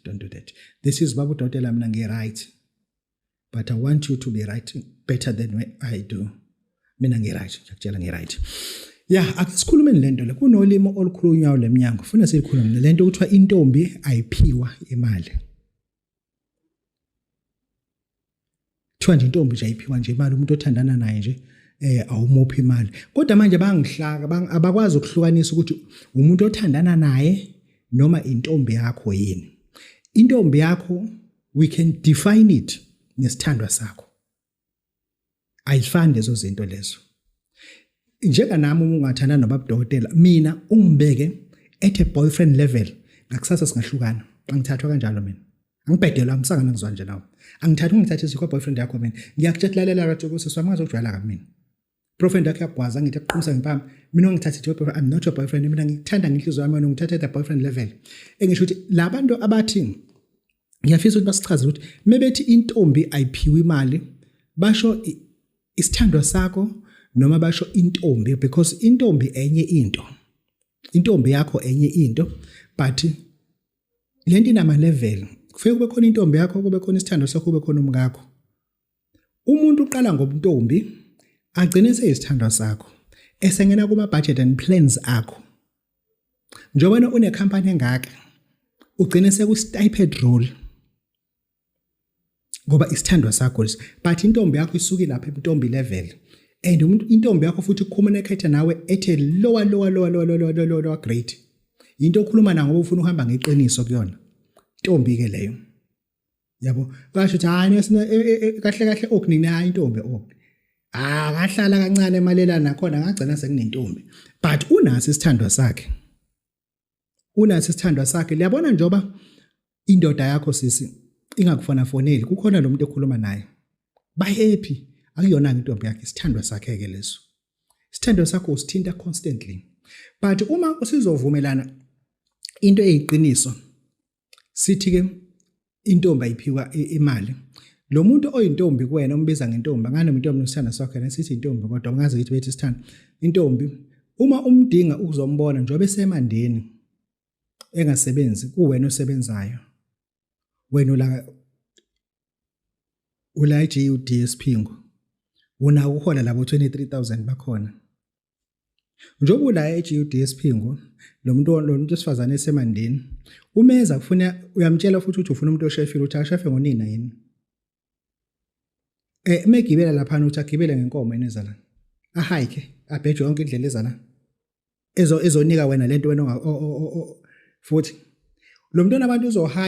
Don't do that. This is Babu Dotela, mina ngi right. But I want you to be right better than I do. Mina ngi right, ngiyakutshela ngi right. Yeah, ake sikhulumeni lento le. Kunolimi olukhulunywayo lemnyango. Funa siyikhulume lento kuthiwa intombi ayiphiwa imali. Kuthiwa nje intombi nje ayiphiwa nje imali umuntu othandana naye nje awumuphi imali. Kodwa manje bangihlaka abakwazi ukuhlukanisa ukuthi umuntu othandana naye noma intombi yakho yini. Intombi yakho we can define it nesithandwa sakho. Ayifani lezo zinto lezo. Njenganami uma ungathandana nobabudokotela mina ungibeke at a boyfriend level ngakusasa singahlukana. Angithathwa kanjalo mina. Angibhedelwa angisangana ngizwa nje nawe. Angithathi ungithathe sikho boyfriend yakho mina. Ngiyakutshela lalela kathi ukuthi sisi wami ngazokujwayela kabi mina. Boyfriend yakho yakugwaza ngithi akuqhumisa ngempama. Mina ungithathe your boyfriend, I'm not your boyfriend. Mina ngikuthanda ngenhliziyo yami wena ungithathe at the boyfriend level. Engisho ukuthi labantu abathi ngiyafisa ukuthi basichaze ukuthi mebethi intombi ayiphiwe imali basho isithandwa sakho noma basho intombi, because intombi enye into, intombi yakho enye into, but lento inama level. Kufike kube khona intombi yakho, kube khona isithandwa sakho, kube khona umkakho. Umuntu uqala ngobuntombi agcine seyisithandwa sakho esengena kuma budget and plans akho. Njengoba une company engaka ugcine seku stipend role ngoba isithandwa sakho lesi, but intombi yakho isuke lapha ebuntombi level, and umuntu intombi yakho futhi communicate nawe at a lower lower lower lower lower lower lower grade. Into okhuluma nayo ngoba ufuna uhamba ngeqiniso kuyona intombi ke leyo, yabo. Basho ukuthi hayi kahle kahle okuningi nayo intombi ok akahlala kancane emalelana nakhona ngagcina sekunentombi, but unaso isithandwa sakhe, unaso isithandwa sakhe. Liyabona njoba indoda yakho sisi ingakufona foneli, kukhona lo muntu ekhuluma naye, ba happy, akuyona intombi yakhe, isithandwa sakhe ke leso. Isithandwa sakho usithinta constantly, but uma usizovumelana into eyiqiniso sithi ke intombi ayiphiwa imali, lo muntu oyintombi kuwena umbiza ngentombi ngani noma intombi nesithanda sakho yena sithi intombi, kodwa ungaze ngithi bethi isithanda intombi. Uma umdinga ukuzombona njengoba esemandeni engasebenzi, kuwena osebenzayo, wena ula GUD esiphingo una uhola labo 23000 bakhona. Njengoba ula e-GUD esiphingo, lo muntu wesifazane esemandeni umeza kufuna uyamtshela futhi ukuthi ufuna umuntu oshefile, ukuthi akashefe ngonina yini, megibela lapha uthi agibele ngenkomo yini eza la, ahike abheje yonke indlela eza la ezonika wena lento wena futhi lo mntwana abantu uzohaya.